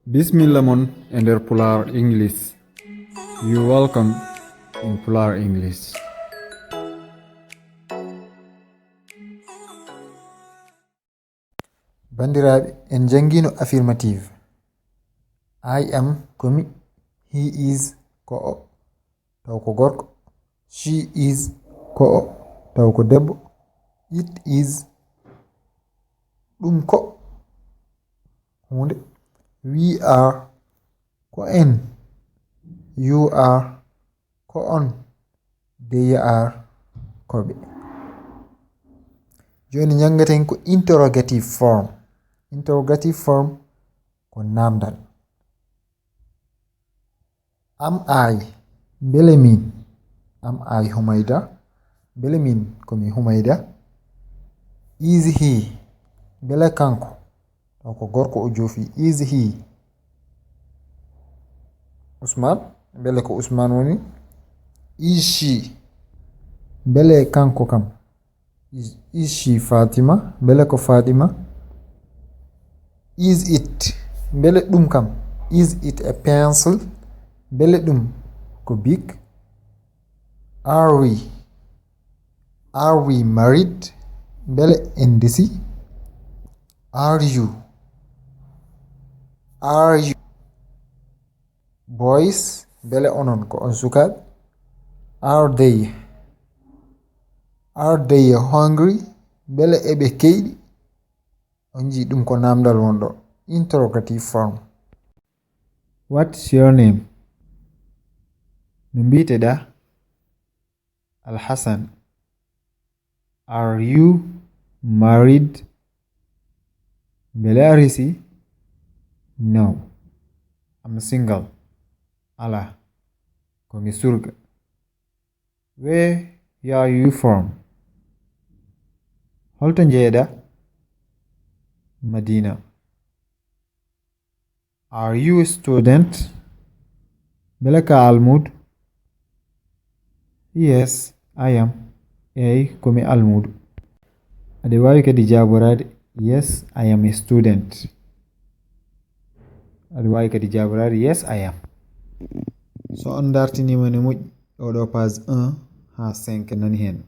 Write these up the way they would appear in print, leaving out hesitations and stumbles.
Bismilla mon e nder Pular English. You welcome in Pular English. Bandiraɓe, en jangino affirmative. I am komi, he is ko o taw ko gorko, she is ko o taw ko debbo, it is ɗum ko hunde, we are ko en, you are ko on, they are ko ɓe. Joni jangaten ko interrogative form. Interrogative form ko naamndal. Am I bele min? Am I Humaida? Bele min komi Humaida. Is he? Bele kanko taw ko gorko o jofi. Is he Usman? Bele ko Usman woni. Is she? Bele kanko kam. Is she Fatima? Bele ko Fatima. Is it? Bele ɗum kam. Is it a pencil? Bele ɗum ko big. Are we? Are we married? Bele en desi. Are you? Are you boys? Bele onon ko on sukaɓe. Are they? Are they hungry? Bele eɓe keyɗi. On ji ɗum ko naamdal wonɗo. Interrogative form. What's your name? No mbiteɗa? Alhassan. Are you married? Bele a resi? No. I'm single. Ala. Komi surga. Where are you from? Holto njeeɗa? Madina. Are you a student? Bele ka almud? Yes, I am. Eyi, komi almudu. Aɗa wawi kadi jaborade. Yes, I am a student. Aɗa wawi kadi jaborade. Yes, I am. So on dartinima ne moƴƴi. Oɗo page 1 ha 5 nani hen.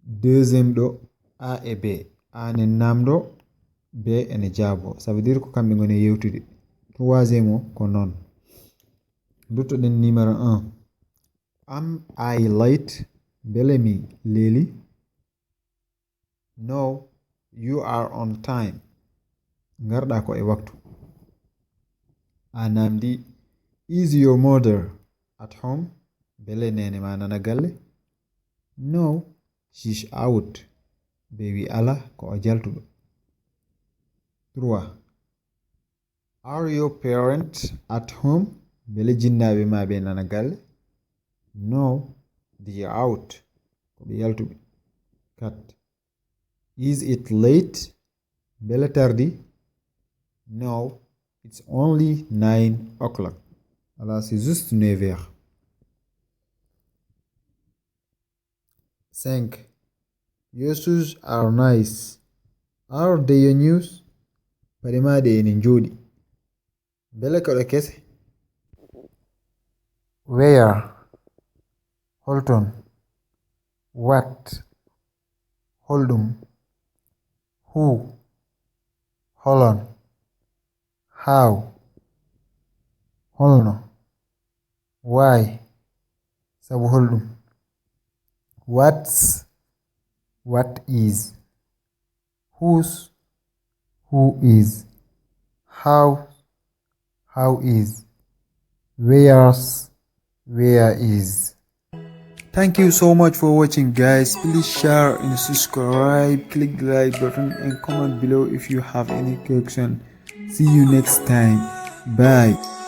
Deuxième ɗo A et B. A ne namdo, B ene jaabo. Ça veut dire ko kamɓe ngoni yewtude. Troisième o ko non. Duttoɗen numéro 1. Am I late? Bele mi leeli? No, you are on time. Garɗa ko e waktu. A namdi. Is your mother at home? Bele nene ma nana galle? No, she's out. Be wi ala ko o jaltuɗo. 3. Are your parents at home? Bele jinnaɓe ma ɓe nana galle? No, they are out. Ko ɓe yaltuɓe. 4. Is it late? Bele tardi? No, it's only 9 o'clock. Alors c'est juste 9 heures. 5. Your shoes are nice. Are they your news? Paɗemaɗe ene jooɗi. Bele koɗo kese? Where? Holton. What? Holdum. Who? Holon. How? Holno. Why? Sabu holdum. What's? What is? Whose? Who is? How? How is? Where's? Where is? Thank you so much for watching, guys. Please share and subscribe, click the like button and comment below if you have any question. See you next time. Bye.